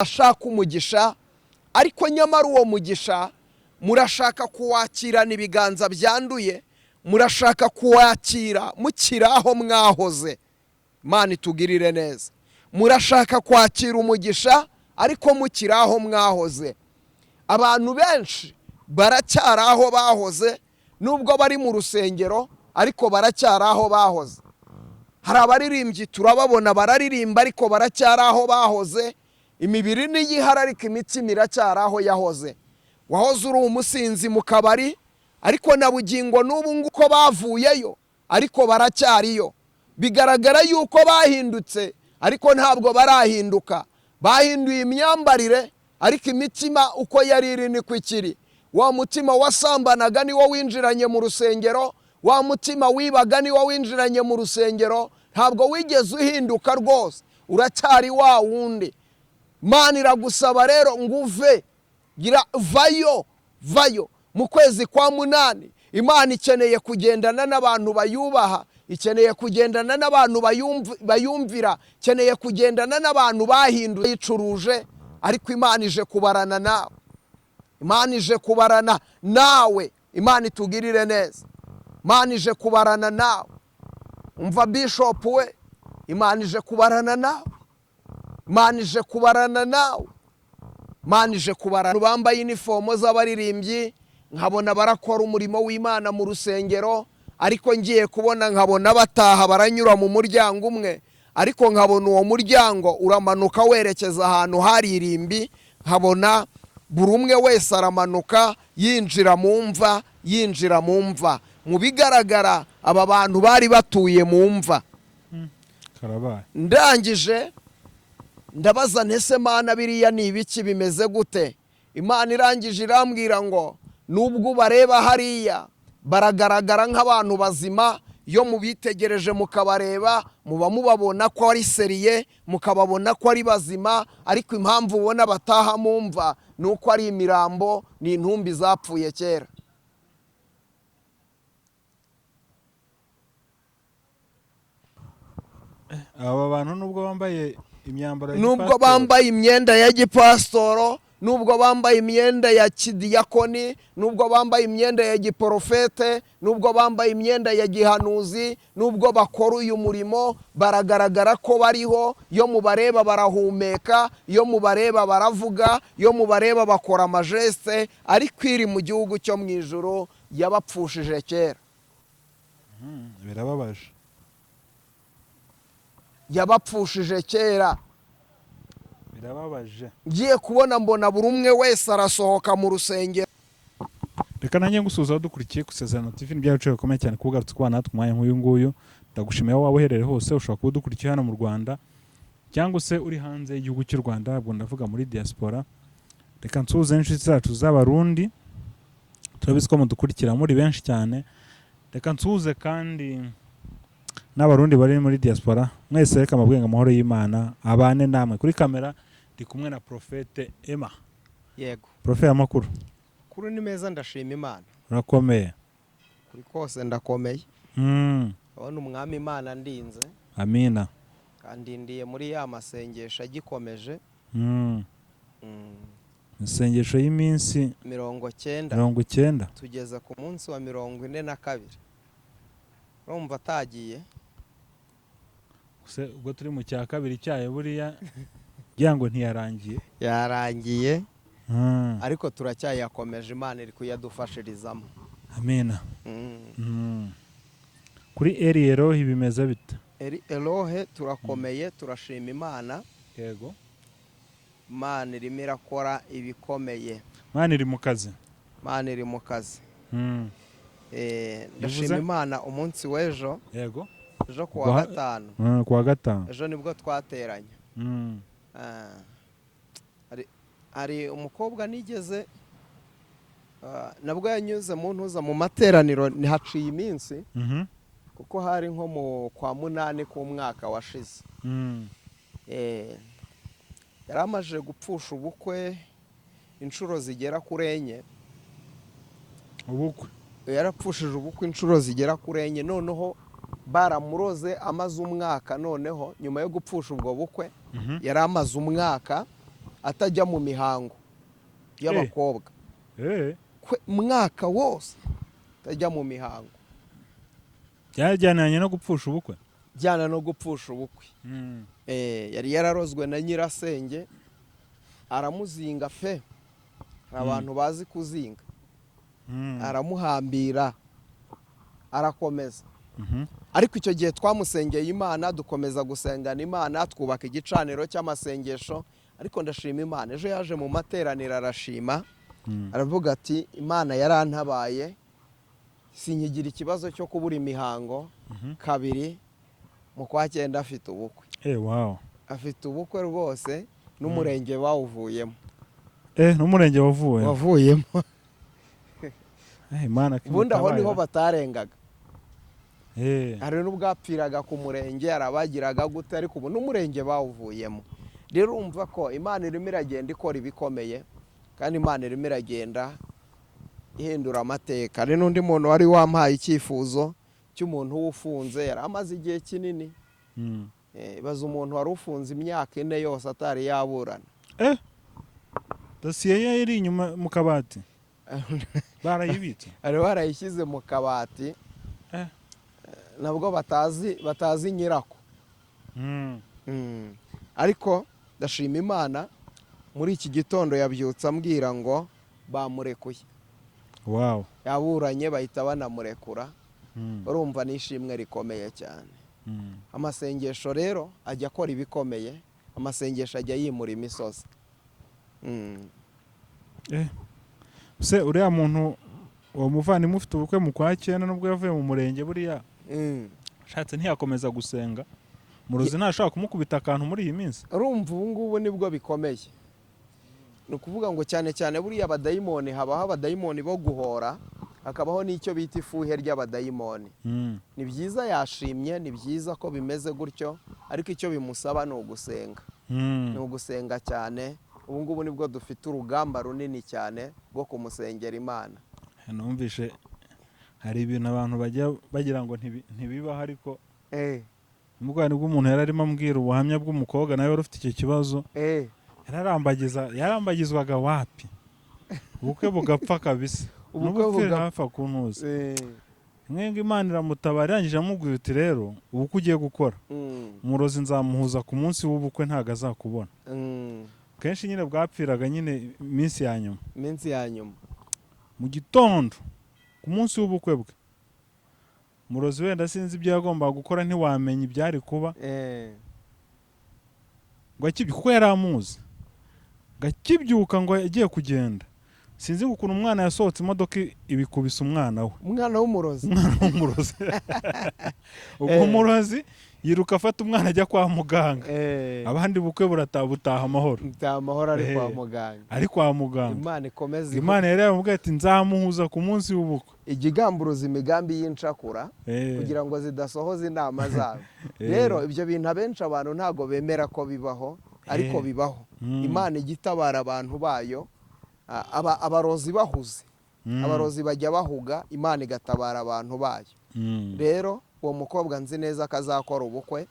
Ashaka umugisha, ariko nyamara uwo mugisha murashaka kuwakirana ibiganza byanduye, murashaka kuwakira mukiri aho mwahoze. Imana itugirire neza. Murashaka kwakira umugisha ariko mukiri aho mwahoze. Abantu benshi baracyari aho bahoze, nubwo bari mu rusengero ariko baracyari aho bahoze. Hari abaririmbyi turababona bararirimba ariko baracyari aho bahoze. Imibiri niyo ihari ariko imitima iracyari aho yahoze. Wahoze uri umusinzi mu kabari, ariko na bugingo n'ubu nguko bavuyeyo ariko baracyariyo. Bigaragara yuko bahindutse ariko ntabwo barahinduka. Bahinduye imyambarire ariko imitima uko yari iri niko ikiri. Wa mutima wasambanaga niwo winjiranye mu rusengero, wa mutima wibaga niwo winjiranye mu rusengero, ntabwo wigeze uhinduka rwose, uracyari wa wundi. Imana iragusaba rero ngo uve, gira vayo, vayo. Mu kwezi kwa munani Imana ikeneye kugendana n'abantu bayubaha, ikeneye kugendana n'abantu bayumvira, ikeneye kugendana n'abantu bahinduye, yicuruje, ariko Imana ije kubarana nawe. Imana ije kubarana nawe. Imana itugirire neza. Imana ije kubarana nawe. Umva bishop we, Imana ije kubarana nawe. Imana ije kubarana nawe. Imana ije kubarana. Bambaye inifomo z'abaririmbyi, nkabona barakora umurimo w'Imana mu rusengero, ariko ngiye kubona nkabona bataha baranyura mu muryango umwe, ariko nkabona uwo muryango uramanuka werekeza ahantu hari irimbi, nkabona buri umwe wese aramanuka yinjira mu mva, yinjira mu mva. Mu bigaragara aba bantu bari batuye mu mva. Karabaye. Ndangije ndabaza ntese Mana biriya ni ibiki, bimeze gute? Imana irangije irambwira ngo nubwo ubareba hariya baragaragara nk'abantu bazima, iyo mubitegereje mukabareba muba mubabona ko ari sérieux, mukababona ko ari bazima, ariko impamvu ubona bataha mu mva ni uko ari imirambo, ni intumbi zapfuye kera. Aba bantu nubwo bambaye imyambaro ya Nubwo gipasitori, bambaye imyenda ya gipasitoro, nubwo bambaye imyenda ya kidiyakoni, nubwo bambaye imyenda ya giporofete, nubwo bambaye imyenda ya gihanuzi, nubwo bakora uyu murimo, baragaragara ko bariho. Iyo mubareba barahumeka, iyo mubareba baravuga, iyo mubareba bakora amagestes, ariko iri mu gihugu cyo mu ijuru yabapfushije kera. Birababaje. Yabapfushije kera. Birababaje. Ngiye kubona mbona buri umwe wese arasohoka mu rusengero. Reka nanjye ngusuhuza aho dukurikiye ku Isezerano TV. Ni iby'agaciro gakomeye cyane kuba ugarutse kubana natwe umwanya nk'uyu nguyu. Ndagushimiye aho waba uherereye hose, ushobora kuba udukurikiye hano mu Rwanda cyangwa se uri hanze y'igihugu cy'u Rwanda, ubwo ndavuga muri diaspora. Reka nsuhuze n'inshuti zacu z'Abarundi, turabizi ko mudukurikira muri benshi cyane. Reka nsuhuze kandi n'Abarundi bari muri diaspora mwese. Reka mbabwire ngo amahoro y'Imana abane namwe. Kuri kamera ndi kumwe na Prophète Emma. Yego. Prophète, amakuru? Kuri ni meza, ndashima Imana. Urakomeye? Kuri kose ndakomeye. Ndabona Umwami Imana ndinze. Amina. Kandindiye muri ya masengesho agikomeje. Isengesho y'iminsi 90. 90. Tugeze ku munsi wa 42, urumva atagiye. Se ubwo turi mu cya kabiri cyayo, buriya ngira ngo ntiyarangiye? Yarangiye, ariko turacyayakomeje, Imana iri kuyadufashirizamo. Amina. Kuri Eri Erohi bimeze bite? Eri Erohe turakomeye, turashima Imana. Imana irimo irakora ibikomeye. Imana iri mu kazi. Imana iri mu kazi. Ndashima Imana umunsi w'ejo. Ejo ku wa gatanu. Ku wa gatanu. Ejo nibwo twateranye. Hari umukobwa nigeze, nabwo yanyuze mu ntuza mu materaniro, ntihaciye iminsi, kuko hari nko mu kwa munani k'umwaka washize. Yari amaze gupfusha ubukwe inshuro zigera kuri enye. Ubukwe? Yarapfushije ubukwe inshuro zigera kuri enye. Noneho baramuroze amaze umwaka. Noneho nyuma yo gupfusha ubwo bukwe, yari amaze umwaka. atajya mu mihango y'abakobwa. Mwaka wose atajya mu mihango. Byajyananye no gupfusha ubukwe. Jyana no gupfusha ubukwe. Yari yararozwe na nyirasenge, aramuzinga pe. Hari abantu bazi kuzinga. Aramuhambira, arakomeza. Ariko icyo gihe twamusengeye Imana, dukomeza gusengana Imana, twubaka igicaniro cy'amasengesho. Ariko ndashima Imana, ejo yaje mu materaniro arashima, aravuga ati: "Imana yarantabaye, sinkigira ikibazo cyo kubura imihango." Kabiri mu kwa cyenda afite ubukwe. Wow. Afite ubukwe rwose, n'umurenge bawuvuyemo. N'umurenge wavuye. Wavuyemo. Imana ko Ubundi aho niho imutabarira. batarengaga. Hari n'ubwapfiraga ku murenge, hari abagiraga gute, ariko ubu n'umurenge bawuvuyemo. Rero urumva ko Imana irimo iragenda ikora ibikomeye, kandi Imana irimo iragenda ihindura amateka. Hari n'undi muntu wari wampaye icyifuzo cy'umuntu ufunze, yari amaze igihe kinini. Baza umuntu wari ufunze imyaka 4 yose atari yaburana. Dosiye ye iri inyuma mu kabati, barayibitse. Bari barayishyize mu kabati. Nabwo batazi nyirako. Ariko ndashima Imana, muri iki gitondo yabyutse ambwira ngo bamurekuye. Yaburanye bahita banamurekura. Urumva ni ishimwe rikomeye cyane. Amasengesho rero ajya akora ibikomeye, amasengesho ajya yimura imisozi. Se uriya muntu, uwo muvandimwe ufite ubukwe mu kwa cyenda, nubwo yavuye mu murenge, buriya ashatse ntiyakomeza gusenga? Murozi ntashobora kumukubita akantu muri iyi minsi? Urumva ubu ngubu nibwo bikomeye. Ni ukuvuga ngo cyane cyane buriya abadayimoni, habaho abadayimoni bo guhora, hakabaho n'icyo bita ifuhe ry'abadayimoni. Ni byiza yashimye, ni byiza ko bimeze gutyo, ariko icyo bimusaba ni ugusenga. Ni ugusenga cyane. Ubu ngubu nibwo dufite urugamba runini cyane rwo kumusengera Imana. Numvishe hari ibintu abantu bajya bagira ngo ntibibaho, ariko umurwayi, nibwo umuntu yari arimo ambwira ubuhamya bw'umukobwa nawe wari ufite icyo kibazo. Yarambagizwaga wapi, ubukwe bugapfa kabisa. Ubukwe n'ubupfira bugapfa. Hafi akuntuza mwenga, Imana iramutabara. Irangije amubwira uti: "Rero ubukwe ugiye gukora, umurozi nzamuhuza ku munsi w'ubukwe, ntabwo azakubona." Kenshi nyine bwapfiraga nyine iminsi ya nyuma. Iminsi ya nyuma. Mu gitondo ku munsi w'ubukwe bwe, umurozi wenda sinzi ibyo yagombaga gukora, ntiwamenya ibyari kuba. Ngo akibye, kuko yari amuzi, ngo akibyuka ngo agiye kugenda, sinzi ngo ukuntu umwana yasohotse imodoka ibikubise umwana we. Umwana w'umurozi. Umwana w'umurozi. Ubwo umurozi yiruka afata umwana ajya kwa muganga. Abandi bukwe burataha, butaha amahoro. Nta amahoro, ari kwa muganga. Ari kwa muganga. Imana ikomeze. Imana yari yamubwiye ati: "Nzamuhuza ku munsi w'ubukwe." Ijya igamburuza imigambi y'incakura kugira ngo zidasohoza inama zabo. Rero ibyo bintu abenshi abantu ntabwo bemera ko bibaho, ariko bibaho. Imana ijya itabara abantu bayo. Abarozi bahuze, abarozi bajya bahuga, Imana igatabara abantu bayo. Rero uwo mukobwa nzi neza ko azakora ubukwe,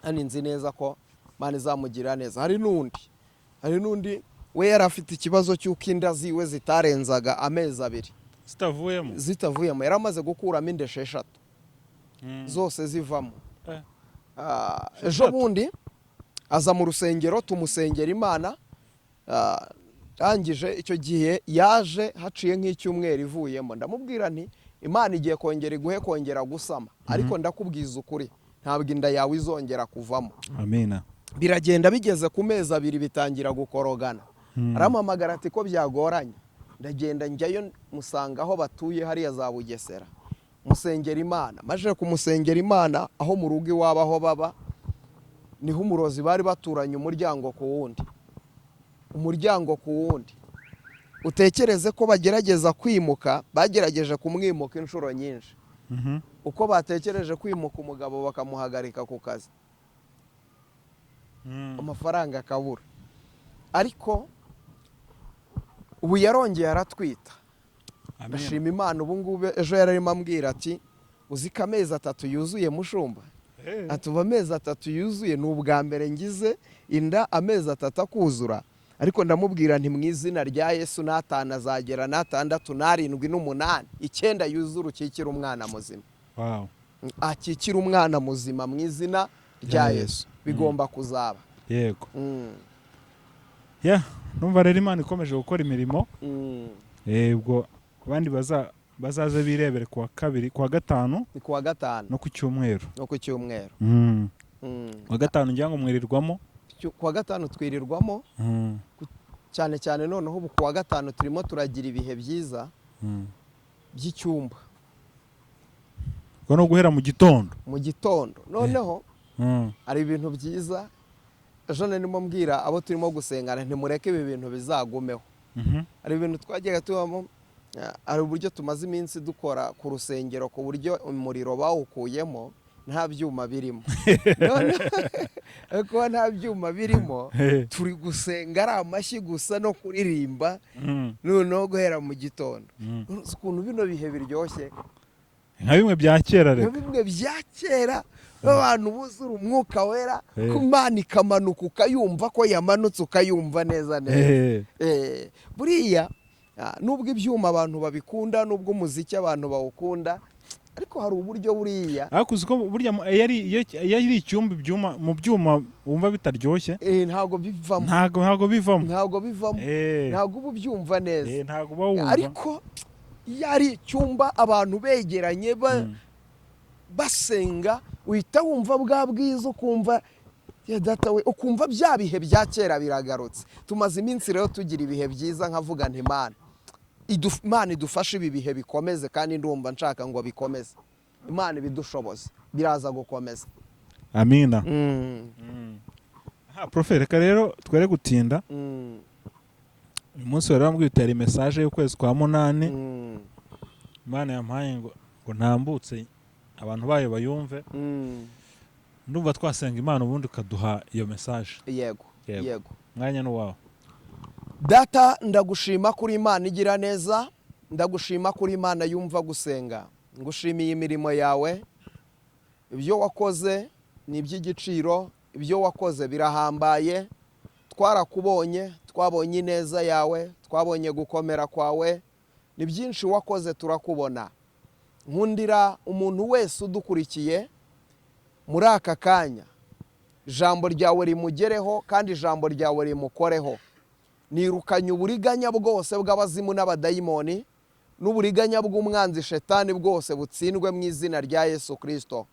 kandi nzi neza ko Imana izamugirira neza. Hari n'undi we yari afite ikibazo cy'uko inda ziwe zitarenzaga amezi 2. Zitavuyemo. Zitavuyemo. Yari amaze gukuramo inda 6, zose zivamo. Ejo 6. bundi aza mu rusengero, tumusengera Imana. Arangije icyo gihe yaje haciye nk'icyumweru ivuyemo. Ndamubwira nti: "Imana igiye kongera iguhe kongera gusama, ariko ndakubwiza ukuri, ntabwo inda yawe izongera kuvamo." Amina. Biragenda, bigeze ku mezi 2 bitangira gukorogana. Arampamagara ati: "Ko byagoranye?" Ndagenda njyayo, musanga aho batuye hariya za Bugesera, musengera Imana. Maze kumusengera Imana, aho mu rugo iwabo aho baba niho umurozi bari baturanye, umuryango ku wundi, umuryango ku wundi. Utekereze ko bagerageza kwimuka, bagerageje kumwimuka inshuro nyinshi. Uko batekereje kwimuka umugabo bakamuhagarika ku kazi, amafaranga akabura. Ariko ubu yarongeye aratwita. Amina. Ndashima Imana. Ubu ngubu ejo yari arimo ambwira ati: "Uzi ko amezi 3 yuzuye, mushumba?" Ati: "Ubu amezi 3 yuzuye, ni ubwa mbere ngize inda amezi 3 akuzura." Ariko ndamubwira nti mu izina rya Yesu, n'atanu azagera, n'atandatu, n'arindwi, n'umunani, icyenda, yuzure, ukikire umwana muzima. Akikire umwana muzima mu izina rya Rya Yesu. Yesu. Bigomba kuzaba. Yeah, numva rero Imana ikomeje gukora imirimo. Ubwo abandi bazaze birebere kuwa kabiri, kuwa gatanu. Ni kuwa gatanu. No ku cyumweru. No ku cyumweru. Kuwa gatanu ngira ngo mwirirwamo. Kuwa gatanu twirirwamo. Cyane cyane noneho ubu kuwa gatanu turimo turagira ibihe byiza by'icyumba. Ubwo ni uguhera mu gitondo. Mu gitondo noneho hari ibintu byiza. Ejo narimo mbwira abo turimo gusengana, ntimureke ibi bintu bizagumeho. Hari ibintu twajyaga tubamo, hari uburyo tumaze iminsi dukora ku rusengero ku buryo umuriro bawukuyemo, nta byuma birimo. None kuba nta byuma birimo, turi gusenga ari amashyi gusa no kuririmba. Noneho guhera mu gitondo, uzi ukuntu bino bihe biryoshye? Nka bimwe bya kera. Nka Reka. bimwe bya kera, abantu buzura umwuka wera, ko Imana ikamanuka, ukayumva ko yamanutse, ukayumva neza neza. Buriya nubwo ibyuma abantu babikunda, nubwo umuziki abantu bawukunda, ariko hari uburyo buriya. Ariko uzi ko burya iyo ari icyumba, ibyuma mu byuma wumva bitaryoshye. Ntabwo bivamo. Ntabwo bivamo. Ntabwo bivamo. Ntabwo uba ubyumva neza. Ntabwo uba wumva. Ariko iyo ari icyumba, abantu begeranye, basenga, uhita wumva bwa bwiza, ukumva ya data we, ukumva bya bihe bya kera biragarutse. Tumaze iminsi rero tugira ibihe byiza, nkavuga nti Imana Imana idufashe ibi bihe bikomeze, kandi ndumva nshaka ngo bikomeze. Imana ibidushoboze, biraza gukomeza. Amina. Aha profe, reka rero twere gutinda. Uyu munsi wari wambwiye utera message y'ukwezi kwa munani. Imana yampaye ngo ntambutse abantu bayo bayumve. Ndumva twasenga Imana, ubundi ukaduha iyo message. Yego. Yego. Yego. Umwanya ni uwawe. Data, ndagushima kuri Imana igira neza, ndagushima kuri Imana yumva gusenga. Ngushimiye imirimo yawe, ibyo wakoze ni iby'igiciro, ibyo wakoze birahambaye. Twarakubonye, twabonye ineza yawe, twabonye gukomera kwawe, ni byinshi wakoze turakubona. Nkundira umuntu wese udukurikiye muri aka kanya, ijambo ryawe rimugereho kandi ijambo ryawe rimukoreho. Nirukanye uburiganya bwose bw'abazimu n'abadayimoni n'uburiganya bw'umwanzi shetani bwose, butsindwe mu izina rya Yesu Kirisito.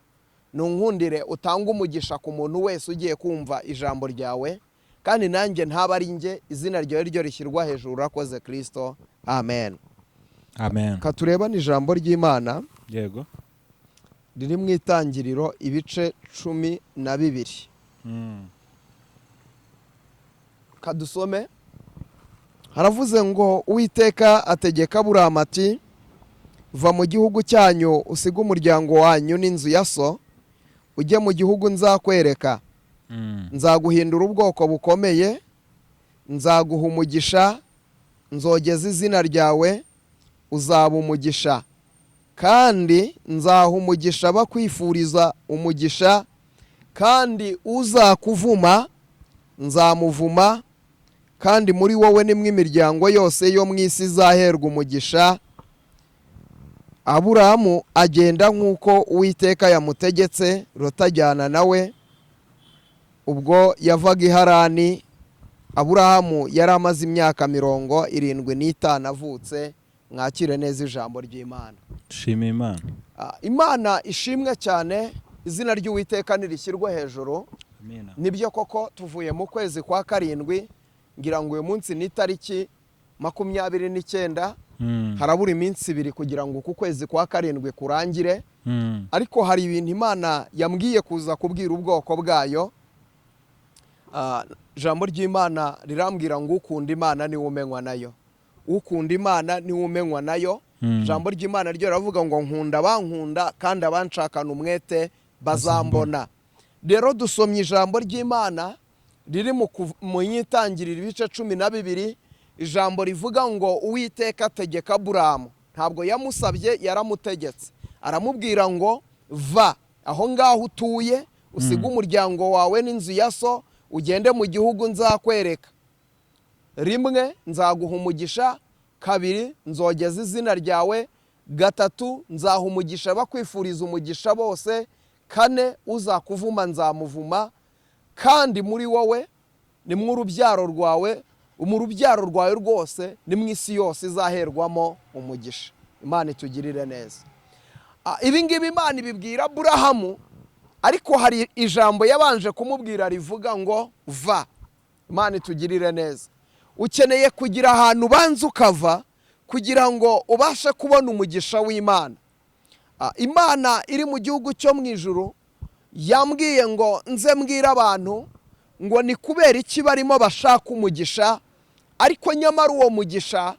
Nunkundire utange umugisha ku muntu wese ugiye kumva ijambo ryawe, kandi nanjye ntaba ari njye, izina ryawe ryo rishyirwa hejuru. Urakoze Kirisito, amen. Amen. Katurebane ijambo ry'Imana riri mu Itangiriro ibice 12. Kadusome. Haravuze ngo: "Uwiteka ategeka Aburamu ati: Va mu gihugu cyanyu, usige umuryango wanyu n'inzu ya so, ujye mu gihugu nzakwereka. Nzaguhindura ubwoko bukomeye, nzaguha umugisha, nzogeza izina ryawe, uzaba umugisha. Kandi nzaha umugisha bakwifuriza umugisha, kandi uzakuvuma nzamuvuma, kandi muri wowe nimwe imiryango yose yo mu isi izaherwa umugisha." Aburahamu agenda nk'uko Uwiteka yamutegetse, Loti ajyana nawe. Ubwo yavaga i Harani, Aburahamu yari amaze imyaka 75 avutse. Mwakire neza ijambo ry'Imana. Shima Imana. Imana ishimwe cyane, izina ry'Uwiteka nirishyirwe hejuru. Amina. Nibyo koko, tuvuye mu kwezi kwa karindwi, ngira ngo uyu munsi ni itariki 29. Harabura iminsi 2 kugira ngo uku kwezi kwa karindwi kurangire. Ariko hari ibintu Imana yambwiye kuza kubwira ubwoko bwayo. Ijambo ry'Imana rirambwira ngo ukunda Imana niwe umenywa nayo, ukunda Imana niwe umenywa nayo. Ijambo ry'Imana ryo riravuga ngo: "Nkunda abankunda, kandi abanshakana umwete bazambona." Rero dusomye ijambo ry'Imana riri mu Itangiriro ibice 12, ijambo rivuga ngo: "Uwiteka ategeka Aburamu." Ntabwo yamusabye, yaramutegetse, aramubwira ngo: "Va aho ngaho utuye, usige umuryango wawe n'inzu ya so, ugende mu gihugu nzakwereka." Rimwe, nzaguha umugisha. Kabiri, nzogeza izina ryawe. Gatatu, nzaha umugisha bakwifuriza umugisha bose. Kane, uzakuvuma nzamuvuma. Kandi muri wowe ni mu urubyaro rwawe, mu rubyaro rwawe rwose ni mu isi yose izaherwamo umugisha. Imana itugirire neza. Ibi ngibi Imana ibibwira Aburahamu, ariko hari ijambo yabanje kumubwira rivuga ngo va. Imana itugirire neza. Ukeneye kugira ahantu ubanza ukava kugira ngo ubashe kubona umugisha w'Imana. Imana iri mu gihugu cyo mu ijuru yambwiye ngo nze mbwire abantu ngo ni kubera iki barimo bashaka umugisha, ariko nyamara uwo mugisha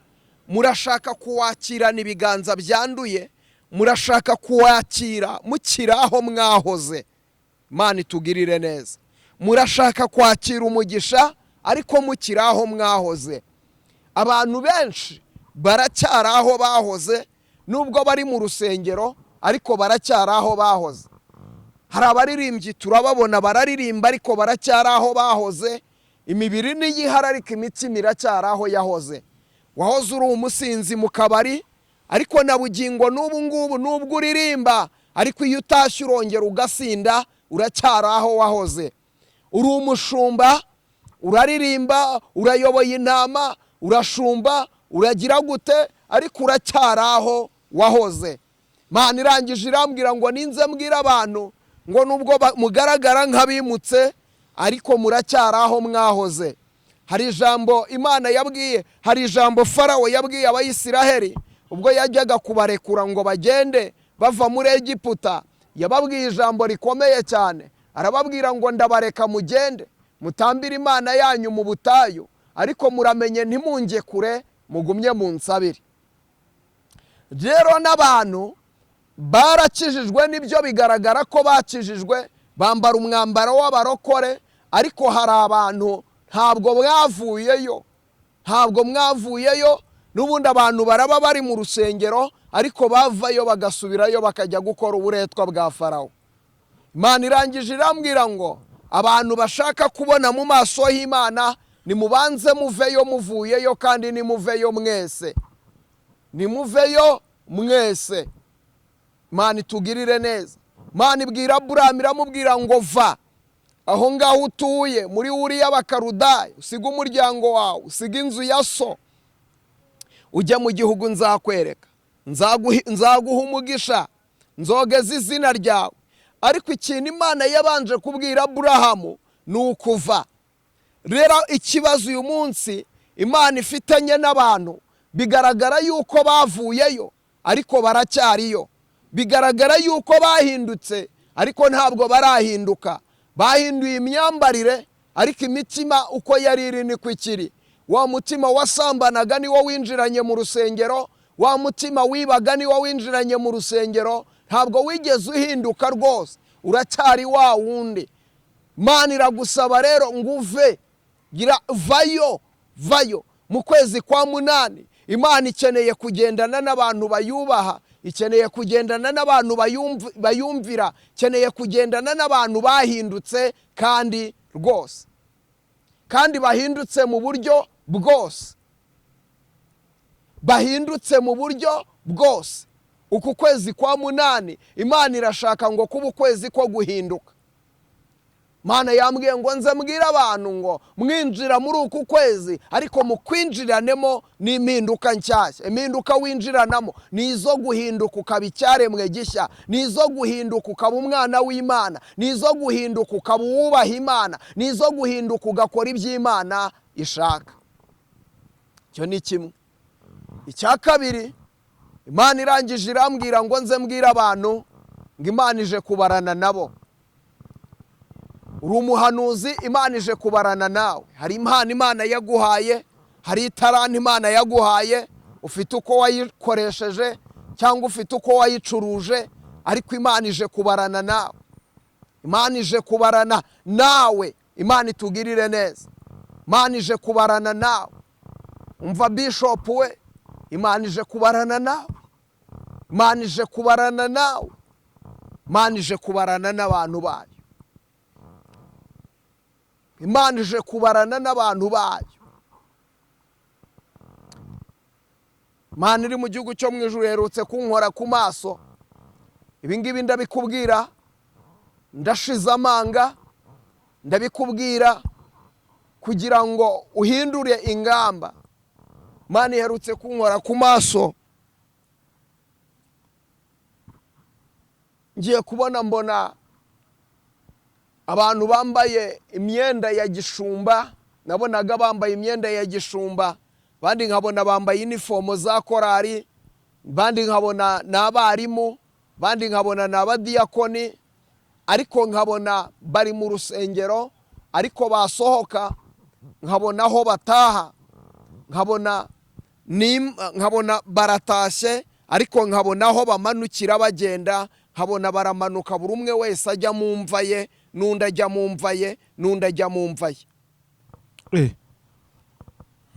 murashaka kuwakirana ibiganza byanduye, murashaka kuwakira mukiri aho mwahoze. Imana itugirire neza. Murashaka kwakira umugisha ariko mukiri aho mwahoze. Abantu benshi baracyari aho bahoze, nubwo bari mu rusengero ariko baracyari aho bahoze. Hari abaririmbyi turababona bararirimba ariko baracyari aho bahoze. Imibiri niyihari ariko imitima iracyari aho yahoze. Wahoze uri umusinzi mu kabari, ariko na bugingo n'ubu ngubu nubwo uririmba, ariko iyo utashye urongera ugasinda, uracyari aho wahoze. Uri umushumba, uraririmba, urayoboye intama, urashumba, uragira gute, ariko uracyari aho wahoze. Imana irangije irambwira ngo ninze mbwira abantu ngo nubwo mugaragara nk'abimutse ariko muracyari aho mwahoze. Hari ijambo Imana yabwiye, hari ijambo Farawo yabwiye Abayisiraheli ubwo yajyaga kubarekura ngo bagende bava muri Egiputa. Yababwiye ijambo rikomeye cyane, arababwira ngo ndabareka mugende mutambire Imana yanyu mu butayu, ariko muramenye ntimunge kure, mugumye munsabire. Rero n'abantu barakijijwe, nibyo bigaragara ko bakijijwe, bambara umwambaro w'abarokore, ariko hari abantu ntabwo mwavuyeyo, ntabwo mwavuyeyo. N'ubundi abantu baraba bari mu rusengero ariko bavayo bagasubirayo bakajya gukora uburetwa bwa Farawo. Imana irangije irambwira ngo abantu bashaka kubona mu maso h'Imana nimubanze muveyo, muvuyeyo, kandi nimuveyo mwese, nimuveyo mwese. Imana itugirire neza. Imana ibwira Aburahamu iramubwira ngo va aho ngaho utuye muri Uriya Bakarudayi, usige umuryango wawe, usige inzu ya so, ujya mu gihugu nzakwereka, nzaguha umugisha, nzogeza izina ryawe. Ariko ikintu Imana yabanje kubwira Aburahamu ni ukuva. Rero ikibazo uyu munsi Imana ifitanye n'abantu, bigaragara yuko bavuyeyo ariko baracyariyo, bigaragara yuko bahindutse ariko ntabwo barahinduka. Bahinduye imyambarire ariko imitima uko yari iri niko ikiri. Wa mutima wasambanaga niwo winjiranye mu rusengero, wa mutima wibaga niwo winjiranye mu rusengero, ntabwo wigeze uhinduka rwose, uracyari wa wundi. Imana iragusaba rero ngo uve, gira vayo, vayo. Mu kwezi kwa munani Imana ikeneye kugendana n'abantu bayubaha, ikeneye kugendana n'abantu bayumvira, ikeneye kugendana n'abantu bahindutse kandi rwose, kandi bahindutse mu buryo bwose, bahindutse mu buryo bwose. Uku kwezi kwa munani Imana irashaka ngo kuba ukwezi ko guhinduka. Imana yambwiye ngo nze mbwire abantu ngo mwinjira muri uku kwezi, ariko mukwinjiranemo n'impinduka nshyashya. Impinduka winjiranamo ni izo guhinduka ukaba icyaremwe gishya, ni izo guhinduka ukaba umwana w'Imana, ni izo guhinduka ukaba uwubaha Imana, ni izo guhinduka ugakora iby'Imana ishaka. Icyo ni kimwe. Icya kabiri, Imana irangije irambwira ngo nze mbwire abantu ngo Imana ije kubarana nabo. Uri umuhanuzi, Imana ije kubarana nawe. Hari impano Imana yaguhaye, hari itaranti Imana yaguhaye, ufite uko wayikoresheje cyangwa ufite uko wayicuruje, ariko Imana ije kubarana nawe. Imana ije kubarana nawe. Imana itugirire neza. Imana ije kubarana nawe. Umva bishop we, Imana ije kubarana nawe. Imana ije kubarana nawe. Imana ije kubarana n'abantu bayo. Imana ije kubarana n'abantu bayo. Imana iri mu gihugu cyo mu ijuru iherutse kunkora ku maso. Ibi ngibi ndabikubwira ndashize amanga, ndabikubwira kugira ngo uhindure ingamba. Imana iherutse kunkora ku maso, ngiye kubona mbona abantu bambaye imyenda ya gishumba. Nabonaga bambaye imyenda ya gishumba, abandi nkabona bambaye inifomo za korari, abandi nkabona ni abarimu, abandi nkabona ni abadiyakoni, ariko nkabona bari mu rusengero, ariko basohoka nkabona aho bataha, nkabona baratashye, ariko nkabona aho bamanukira bagenda, nkabona baramanuka buri umwe wese ajya mu mva ye, n'undi ajya mu mva ye, n'undi ajya mu mva ye.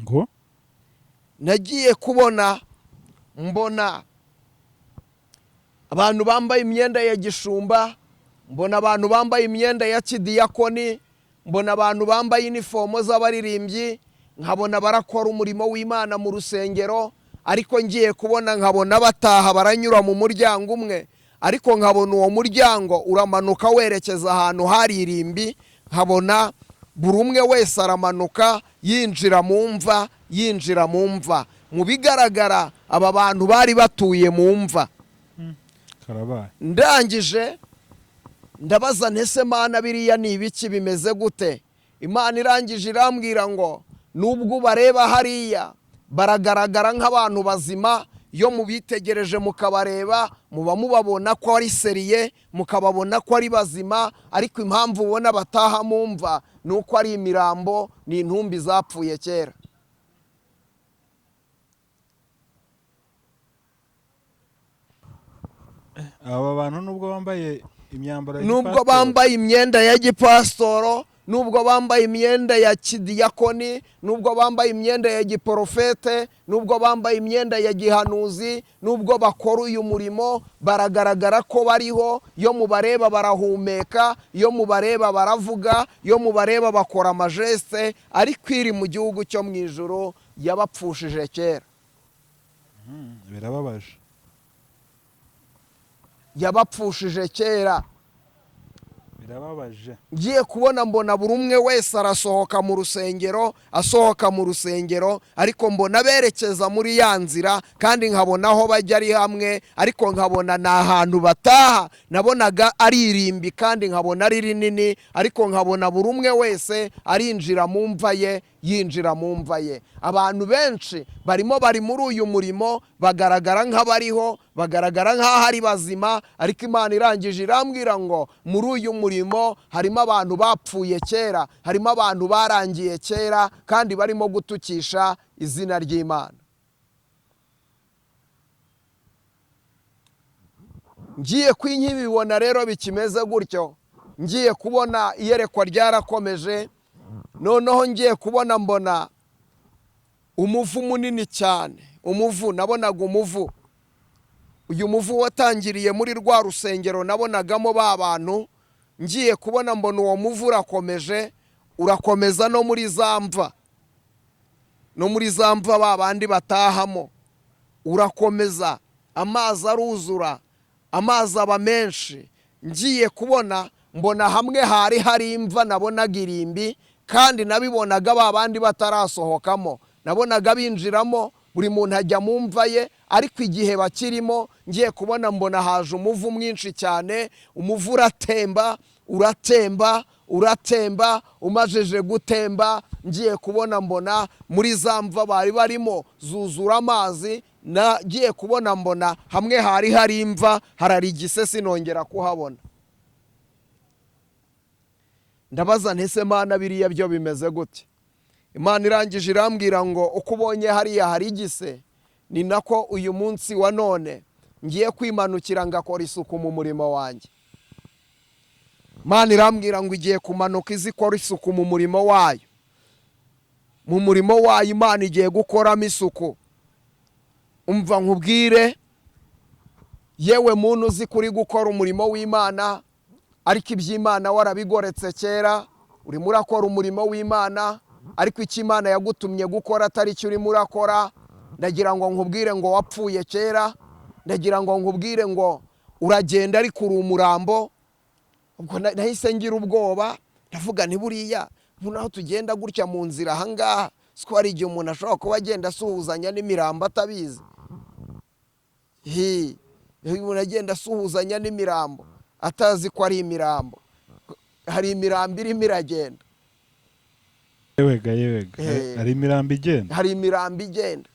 Ngo nagiye kubona mbona abantu bambaye imyenda ya gishumba, mbona abantu bambaye imyenda ya kidiyakoni, mbona abantu bambaye inifomo z'abaririmbyi, nkabona barakora umurimo w'Imana mu rusengero, ariko ngiye kubona nkabona bataha baranyura mu muryango umwe, ariko nkabona uwo muryango uramanuka werekeza ahantu hari irimbi, nkabona buri umwe wese aramanuka yinjira mu mva, yinjira mu mva. Mu bigaragara aba bantu bari batuye mu mva. Karabaye. Ndangije ndabaza ntese Mana biriya ni ibiki bimeze gute? Imana irangije irambwira ngo nubwo ubareba hariya baragaragara nk'abantu bazima, iyo mubitegereje mukabareba muba mubabona ko ari seriye, mukababona ko ari bazima, ariko impamvu ubona bataha mu mva ni uko ari imirambo, ni intumbi zapfuye kera. Aba bantu nubwo bambaye imyambaro ya nubwo bambaye imyenda ya gipasitoro, nubwo bambaye imyenda ya kidiyakoni, nubwo bambaye imyenda ya giporofete, nubwo bambaye imyenda ya gihanuzi, nubwo bakora uyu murimo, baragaragara ko bariho. Iyo mubareba barahumeka, iyo mubareba baravuga, iyo mubareba bakora amajeste, ariko iri mu gihugu cyo mu ijuru yabapfushije kera. Birababaje. Yabapfushije kera. Birababaje. Ngiye kubona mbona buri umwe wese arasohoka mu rusengero, asohoka mu rusengero, ariko mbona berekeza muri ya nzira, kandi nkabona aho bajya ari hamwe, ariko nkabona ni ahantu bataha. Nabonaga ari irimbi kandi nkabona ari rinini, ariko nkabona buri umwe wese arinjira mu mva ye, yinjira mu mva ye. Abantu benshi barimo bari muri uyu murimo bagaragara nk'abariho, bagaragara nk'aho ari bazima, ariko Imana irangije irambwira ngo muri uyu murimo harimo abantu bapfuye kera, harimo abantu barangiye kera, kandi barimo gutukisha izina ry'Imana. Ngiye kwinkibibona rero bikimeze gutyo, ngiye kubona iyerekwa ryarakomeje. Noneho ngiye kubona mbona umuvu munini cyane, umuvu, nabonaga umuvu. Uyu muvu watangiriye muri rwa rusengero nabonagamo ba bantu. Ngiye kubona mbona uwo muvu urakomeje, urakomeza no muri za mva, no muri za mva ba bandi batahamo, urakomeza, amazi aruzura, amazi aba menshi. Ngiye kubona mbona hamwe hari hari imva, nabonaga irimbi, kandi nabibonaga ba bandi batarasohokamo, nabonaga binjiramo, buri muntu ajya mu mva ye, ariko igihe bakirimo ngiye kubona mbona haje umuvu mwinshi cyane. Umuvu uratemba, uratemba, uratemba, umajije gutemba ngiye kubona mbona muri za mva bari barimo zuzura amazi. Nagiye kubona mbona hamwe hari hari imva hararigise, sinongera kuhabona. Ndabaza ntese Mana biriya byo bimeze gute? Imana irangije irambwira ngo uko ubonye hariya harigise ni nako uyu munsi wa none ngiye kwimanukira ngakora isuku mu murimo wanjye. Imana irambwira ngo igiye kumanuka izikora isuku mu murimo wayo. Mu murimo wayo Imana igiye gukoramo isuku. Umva nkubwire, yewe muntu uzi kuri gukora umurimo w'Imana, ariko iby'Imana warabigoretse kera, urimo urakora umurimo w'Imana, ariko icyo Imana yagutumye gukora atari cyo urimo urakora. Ndagira ngo nkubwire ngo wapfuye kera, ndagira ngo nkubwire ngo uragenda ariko uri umurambo. Ubwo nahise ngira ubwoba, ndavuga nti buriya naho tugenda gutya mu nzira ahangaha, siko hari igihe umuntu ashobora kuba agenda asuhuzanya n'imirambo atabizi. Umuntu agenda asuhuzanya n'imirambo atazi ko ari imirambo, hari imirambo irimo iragenda. Yewega yewega, hari imirambo igenda, hari imirambo igenda.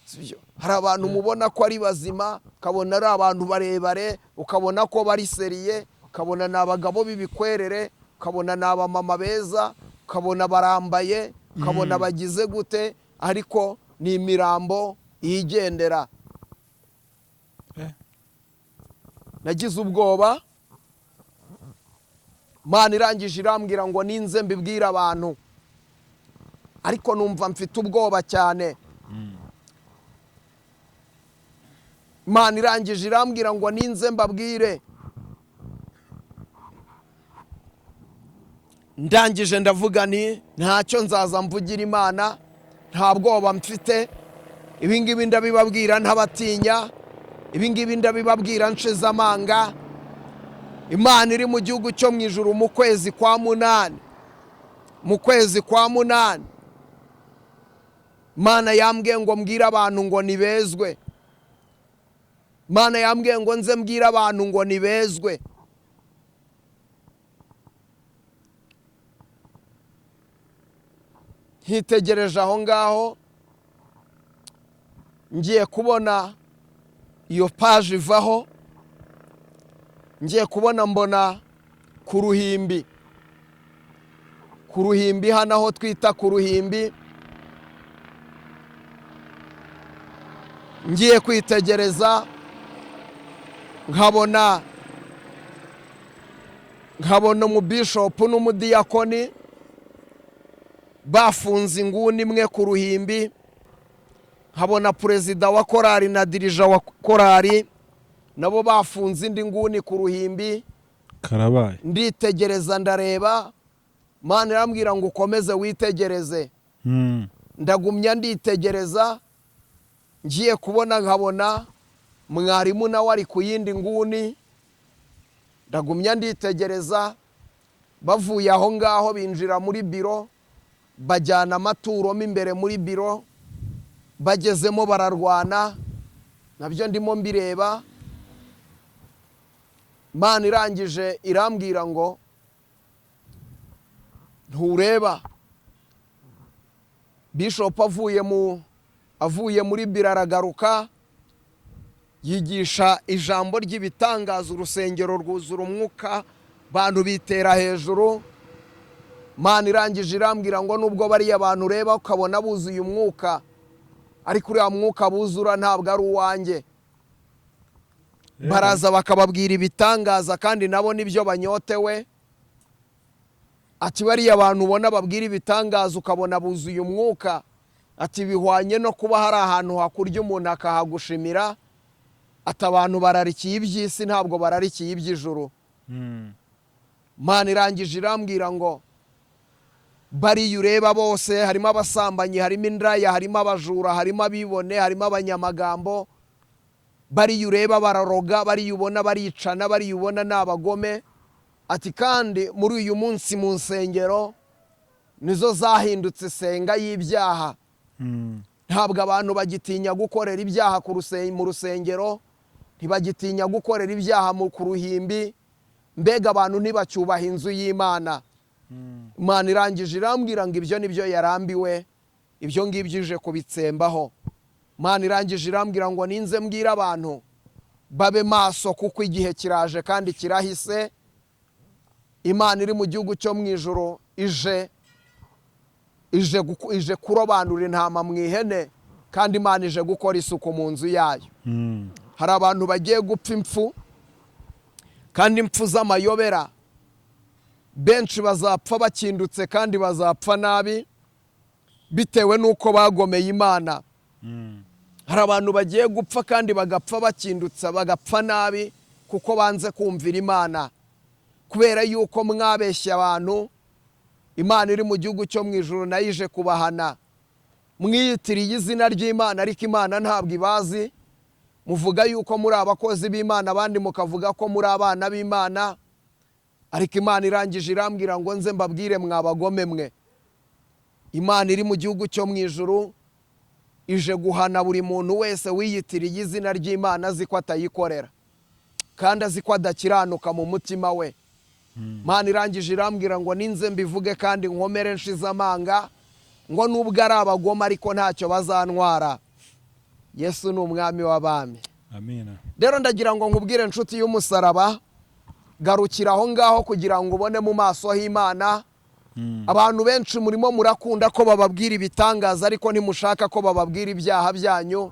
Sibyo? Hari abantu mubona ko ari bazima, ukabona ari abantu barebare, ukabona ko bari seriye, ukabona ni abagabo b'ibikwerere, ukabona ni abamama beza, ukabona barambaye, ukabona bagize gute, ariko ni imirambo yigendera. Nagize ubwoba. Imana irangije irambwira ngo ninze mbibwire abantu, ariko numva mfite ubwoba cyane. Imana irangije irambwira ngo ninze mbabwire. Ndangije ndavuga nti ntacyo nzaza mvugira Imana, nta bwoba mfite, ibingibi ndabibabwira ntabatinya, ibingibi ndabibabwira nshize amanga. Imana iri mu gihugu cyo mu ijuru mu kwezi kwa munani, mu kwezi kwa munani, Imana yambwiye ngo mbwire abantu ngo nibezwe. Imana yambwiye ngo nze mbwire abantu ngo nibezwe. Nkitegereje aho ngaho, ngiye kubona iyo paje ivaho, ngiye kubona mbona ku ruhimbi, ku ruhimbi hano aho twita ku ruhimbi. Ngiye kwitegereza nkabona umubishopu n'umudiyakoni bafunze inguni imwe ku ruhimbi, nkabona perezida wa korari na dirija wa korari nabo bafunze indi nguni ku ruhimbi. Karabaye. Nditegereza ndareba, Imana irambwira ngo ukomeze witegereze. Ndagumya nditegereza, ngiye kubona nkabona mwarimu nawe ari ku yindi nguni. Ndagumya nditegereza, bavuye aho ngaho binjira muri biro, bajyana amaturo mo imbere muri biro, bagezemo bararwana, nabyo ndimo mbireba. Imana irangije irambwira ngo ntureba. Bishop avuye muri biro aragaruka, yigisha ijambo ry'ibitangaza, urusengero rwuzura umwuka, bantu bitera hejuru. Imana irangije irambwira ngo nubwo bariya abantu ureba ukabona buzuye umwuka, ariko uriya mwuka buzura ntabwo ari uwanjye. Baraza bakababwira ibitangaza kandi nabo nibyo banyotewe. Ati bariya abantu ubona babwira ibitangaza ukabona buzuye umwuka, ati bihwanye no kuba hari ahantu hakurya umuntu akahagushimira. Ati abantu bararikiye iby'isi ntabwo bararikiye iby'ijuru. Imana irangije irambwira ngo bariya ureba bose, harimo abasambanyi, harimo indaya, harimo abajura, harimo abibone, harimo abanyamagambo, bariya ureba bararoga, bariya ubona baricana, bariya ubona ni abagome. Ati kandi muri uyu munsi mu nsengero nizo zahindutse isenga y'ibyaha. Ntabwo abantu bagitinya gukorera ibyaha mu rusengero, ntibagitinya gukorera ibyaha ku ruhimbi, mbega abantu ntibacyubaha inzu y'Imana. Imana irangije irambwira ngo ibyo nibyo yarambiwe, ibyo ngibyo ije kubitsembaho. Imana irangije irambwira ngo ninze mbwira abantu babe maso kuko igihe kiraje kandi kirahise. Imana iri mu gihugu cyo mu ijuru ije ije kurobanura intama mu ihene, kandi Imana ije gukora isuku mu nzu yayo. Hari abantu bagiye gupfa impfu, kandi impfu z'amayobera. Benshi bazapfa bakindutse kandi bazapfa nabi bitewe n'uko bagomeye Imana. Hari abantu bagiye gupfa kandi bagapfa bakindutse, bagapfa nabi kuko banze kumvira Imana. Kubera yuko mwabeshya abantu, Imana iri mu gihugu cyo mu ijuru nayo ije kubahana. Mwiyitiriye izina ry'Imana ariko Imana ntabwo ibazi. Muvuga yuko muri abakozi b'Imana, abandi mukavuga ko muri abana b'Imana, ariko Imana irangije irambwira ngo nze mbabwire mwabagome mwe. Imana iri mu gihugu cyo mu ijuru ije guhana buri muntu wese wiyitiriye izina ry'Imana azi ko atayikorera kandi azi ko adakiranuka mu mutima we. Imana irangije irambwira ngo ninze mbivuge kandi nkomere nshize amanga, ngo nubwo ari abagome ariko ntacyo bazantwara. Yesu ni umwami w'abami. Amina. Rero ndagira ngo nkubwire inshuti y'umusaraba, garukira aho ngaho kugira ngo ubone mu maso h'Imana. Abantu benshi murimo murakunda ko bababwira ibitangaza ariko ntimushaka ko bababwira ibyaha byanyu.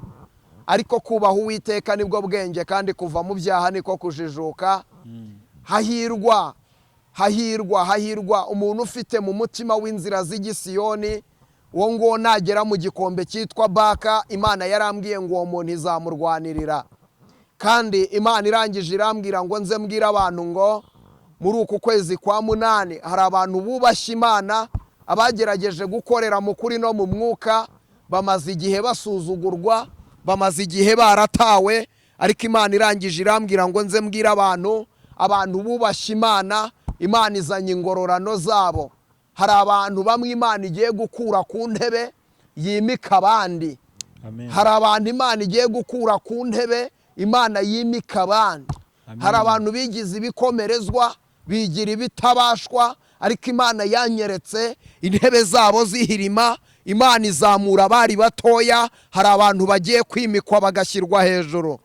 Ariko kubaha Uwiteka nibwo bwenge, kandi kuva mu byaha niko kujijuka. Hahirwa, hahirwa, hahirwa umuntu ufite mu mutima w'inzira z'igisiyoni. Uwo nguwo nagera mu gikombe cyitwa Baka, Imana yarambwiye ngo uwo muntu izamurwanirira. Kandi Imana irangije irambwira ngo nze mbwire abantu ngo muri uku kwezi kwa 8 hari abantu bubashye Imana, abagerageje gukorera mu kuri no mu mwuka, bamaze igihe basuzugurwa, bamaze igihe baratawe, ariko Imana irangije irambwira ngo nze mbwire abantu, abantu bubashye Imana, Imana izanye ingororano zabo. Hari abantu bamwe Imana igiye gukura ku ntebe yimika abandi. Hari abantu Imana igiye gukura ku ntebe Imana yimika abandi. Hari abantu bigize ibikomerezwa, bigira ibitabashwa, ariko Imana yanyeretse intebe zabo zihirima, Imana izamura abari batoya. Hari abantu bagiye kwimikwa bagashyirwa hejuru.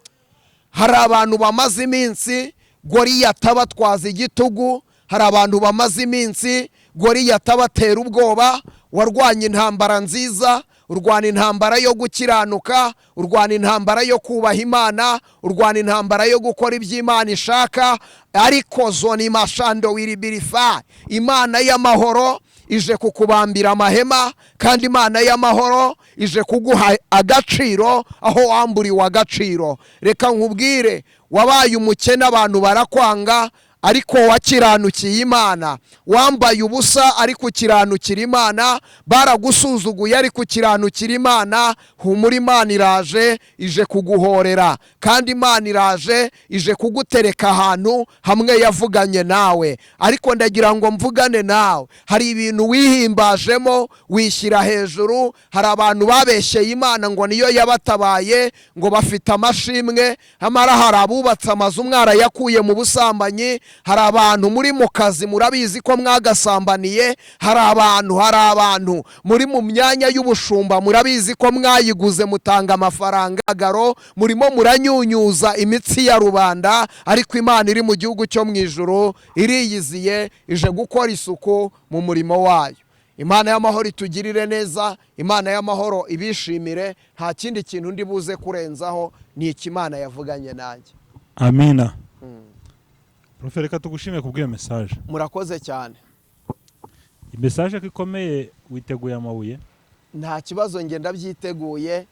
Hari abantu bamaze iminsi Goliyati abatwaza igitugu, hari abantu bamaze iminsi Goliyati abatera ubwoba. Warwanye intambara nziza, urwana intambara yo gukiranuka, urwana intambara yo kubaha Imana, urwana intambara yo gukora ibyo Imana ishaka, ariko zoni mashando wiribirifa. Imana y'amahoro ije kukubambira amahema, kandi Imana y'amahoro ije kuguha agaciro aho wamburiwe agaciro. Reka nkubwire, wabaye umukene abantu barakwanga, ariko wakiranukiye Imana. Wambaye ubusa ariko ukiranukira Imana, baragusuzuguye ariko ukiranukira Imana. Humura, Imana iraje, ije kuguhorera, kandi Imana iraje, ije kugutereka ahantu hamwe yavuganye nawe. Ariko ndagira ngo mvugane nawe, hari ibintu wihimbajemo wishyira hejuru. Hari abantu babeshyeye Imana ngo niyo yabatabaye, ngo bafite amashimwe, amara hari abubatse amazu mwarayakuye mu busambanyi, hari abantu muri mu kazi murabizi ko mwagasambaniye, hari abantu muri mu myanya y'ubushumba murabizi ko mwayiguze mutanga amafaranga garo, murimo muranyunyuza imitsi ya rubanda, ariko Imana iri mu gihugu cyo mu ijuru iriyiziye, ije gukora isuku mu murimo wayo. Imana y'amahoro itugirire neza, Imana y'amahoro ibishimire. Nta kindi kintu ndi buze kurenzaho, ni iki Imana yavuganye nanjye. Amina. Prof, reka tugushime kubw'iyo message. Murakoze cyane. Message ko ikomeye, witeguye amabuye? Nta kibazo, nge ndabyiteguye,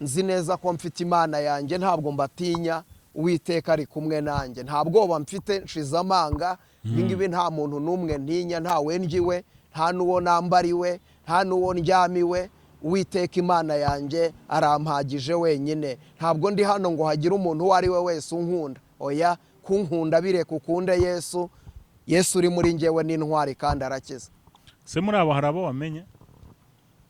nzi neza ko mfite Imana yanjye, ntabwo mbatinya. Uwiteka ari kumwe nanjye, nta bwoba mfite, nshize amanga. Ibi ngibi nta muntu n'umwe ntinya, nta wengiwe, nta n'uwo nambariwe, nta n'uwo ndyamiwe. Uwiteka Imana yanjye arampagije wenyine. Ntabwo ndi hano ngo hagire umuntu uwo ari we wese unkunda. Oya, kunkunda bireka ukunde Yesu. Yesu uri muri njyewe n'intwari kandi arakiza. Se muri abo hari abo wamenye?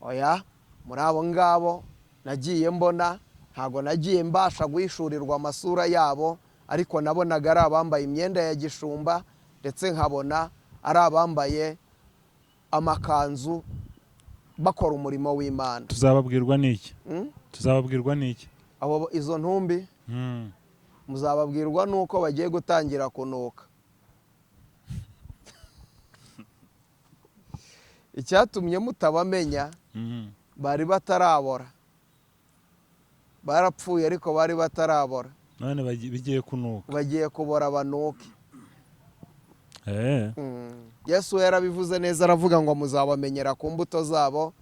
Oya, muri abo ngabo nagiye mbona, ntabwo nagiye mbasha guhishurirwa amasura yabo, ariko nabonaga ari abambaye imyenda ya gishumba, ndetse nkabona ari abambaye amakanzu bakora umurimo w'Imana. Tuzababwirwa n'iki? Tuzababwirwa n'iki? Abo izo ntumbi muzababwirwa nuko bagiye gutangira kunuka. Icyatumye mutabamenya, bari batarabora, barapfuye ariko bari batarabora. None bigiye kunuka, bagiye kubora banuke. Yesu yarabivuze neza, aravuga ngo muzabamenyera ku mbuto zabo.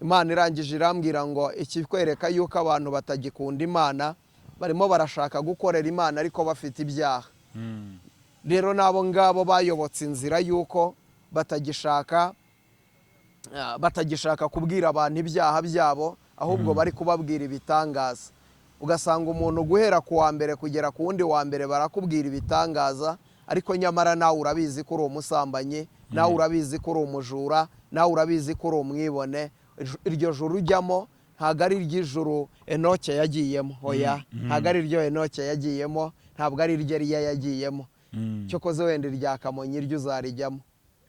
Imana irangije irambwira ngo ikikwereka yuko abantu batagikunda Imana, barimo barashaka gukorera Imana ariko bafite ibyaha. Rero nabo ngabo bayobotse inzira yuko batagishaka Batagishaka kubwira abantu ibyaha byabo, ahubwo bari kubabwira ibitangaza. Ugasanga umuntu guhera ku wa mbere kugera ku wundi wa mbere barakubwira ibitangaza, ariko nyamara nawe urabizi ko uri umusambanyi, nawe urabizi ko uri umujura, nawe urabizi ko uri umwibone. Iryo juru ujyamo ntabwo ari iry'ijuru Enoke yagiyemo. Oya, ntabwo ari iryo Enoke yagiyemo, ntabwo ari iryo Eliya yagiyemo. Cyokoze wenda irya Kamonyi iryo uzarijyamo.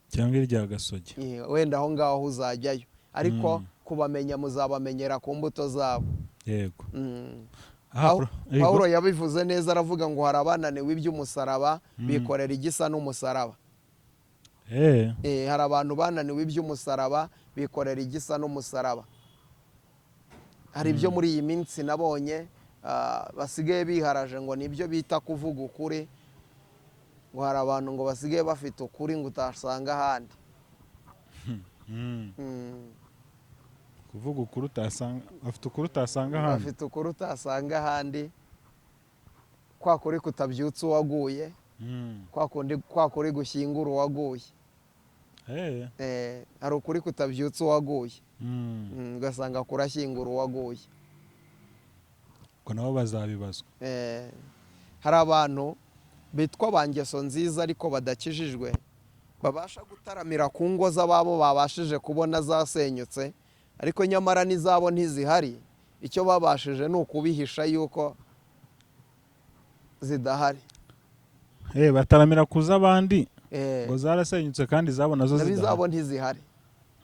Cyangwa irya Gasogi. Wenda aho ngaho uzajyayo, ariko kubamenya muzabamenyera ku mbuto zabo. Aha, yego. Pawulo yabivuze neza, aravuga ngo hari abananiwe iby'umusaraba, bikorera igisa n'umusaraba. Hari abantu bananiwe iby'umusaraba, bikorera igisa n'umusaraba. Hari ibyo muri iyi minsi nabonye basigaye biharaje ngo nibyo bita kuvuga ukuri, ngo hari abantu ngo basigaye bafite ukuri ngo utasanga ahandi. Kuvuga ukuri utasanga, afite ukuri utasanga ahandi. Bafite ukuri utasanga ahandi, kwa kuri kutabyutsa uwaguye, kwa kundi, kwa kuri gushyingura uwaguye. Hari ukuri kutabyutsa uwaguye, ugasanga kurashyingura uwaguye. Ubwo nabo bazabibazwa. Hari abantu bitwa ba ngeso nziza ariko badakijijwe, babasha gutaramira ku ngo z'ababo babashije kubona zasenyutse, ariko nyamara n'izabo ntizihari. Icyo babashije ni ukubihisha yuko zidahari. Bataramira ku z'abandi ngo zarasenyutse kandi izabo nazo nabo zidahari. Izabo ntizihari.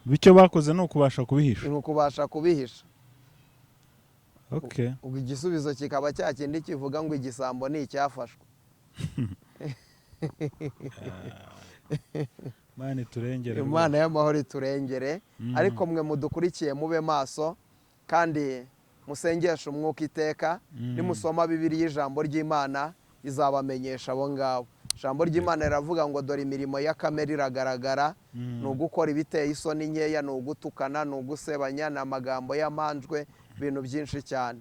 Bityo bakoze ni ukubasha kubihisha. Ni ukubasha kubihisha. Ubwo igisubizo kikaba cya kindi kivuga ngo igisambo ni icyafashwe. Imana iturengere. Imana y'amahoro iturengere. Ariko mwe mudukurikiye, mube maso kandi musengeshe umwuka iteka. Nimusoma Bibiliya, ijambo ry'Imana izabamenyesha abo ngabo. Ijambo ry'Imana riravuga ngo dore imirimo ya kamere iragaragara: ni ugukora ibiteye isoni nkeya, ni ugutukana, ni ugusebanya, ni amagambo y'amanjwe, ibintu byinshi cyane.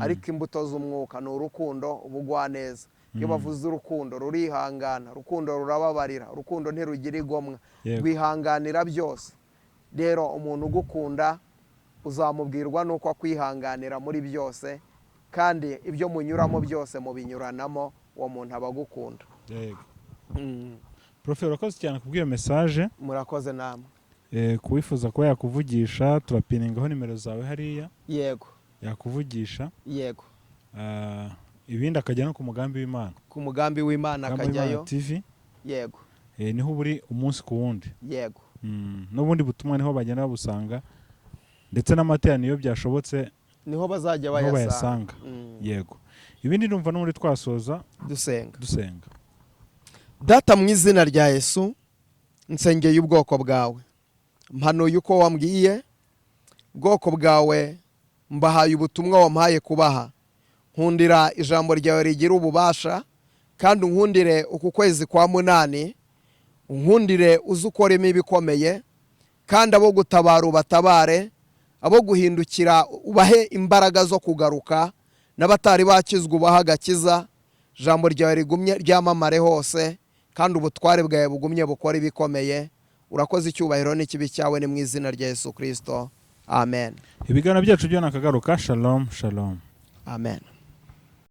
Ariko imbuto z'umwuka ni urukundo, ubugwaneza. Iyo bavuze urukundo, rurihangana, urukundo rurababarira, urukundo ntirugira igomwa, rwihanganira byose. Rero umuntu ugukunda uzamubwirwa n'uko akwihanganira muri byose, kandi ibyo munyuramo byose mubinyuranamo, uwo muntu aba agukunda. Yego. Prof, urakoze cyane kubw'iyo message. Murakoze namwe. Kuwifuza kuba yakuvugisha, turapiningaho nimero zawe hariya. Yego. Yakuvugisha. Yego. Ibindi akajya no ku Mugambi w'Imana. Ku Mugambi w'Imana. Mugambi w'Imana Akajyayo. TV. Yego. Niho buri umunsi ku wundi. Yego. N'ubundi butumwa niho bagenda babusanga, ndetse n'amateraniro iyo byashobotse niho bazajya niho bayasanga. Bayasanga. Yego, ibindi numva n'ubundi twasoza. Dusenga. Dusenga. Data, mu izina rya Yesu, nsengeye ubwoko bwawe, mpanuye uko wambwiye. Ubwoko bwawe mbahaye ubutumwa wampaye kubaha. Nkundira ijambo ryawe rigira ububasha, kandi unkundire uku kwezi kwa munani, unkundire uze ukoremo ibikomeye, kandi abo gutabara ubatabare, abo guhindukira ubahe imbaraga zo kugaruka, n'abatari bakizwa ubahe agakiza. Ijambo ryawe rigumye ryamamare hose, kandi ubutware bwawe bugumye bukora ibikomeye. Urakoze, icyubahiro n'ikibi cyawe. Ni mu izina rya Yesu Kirisito, amen. Ibiganiro byacu byo nakagaruka. Shalom, shalom. Amen.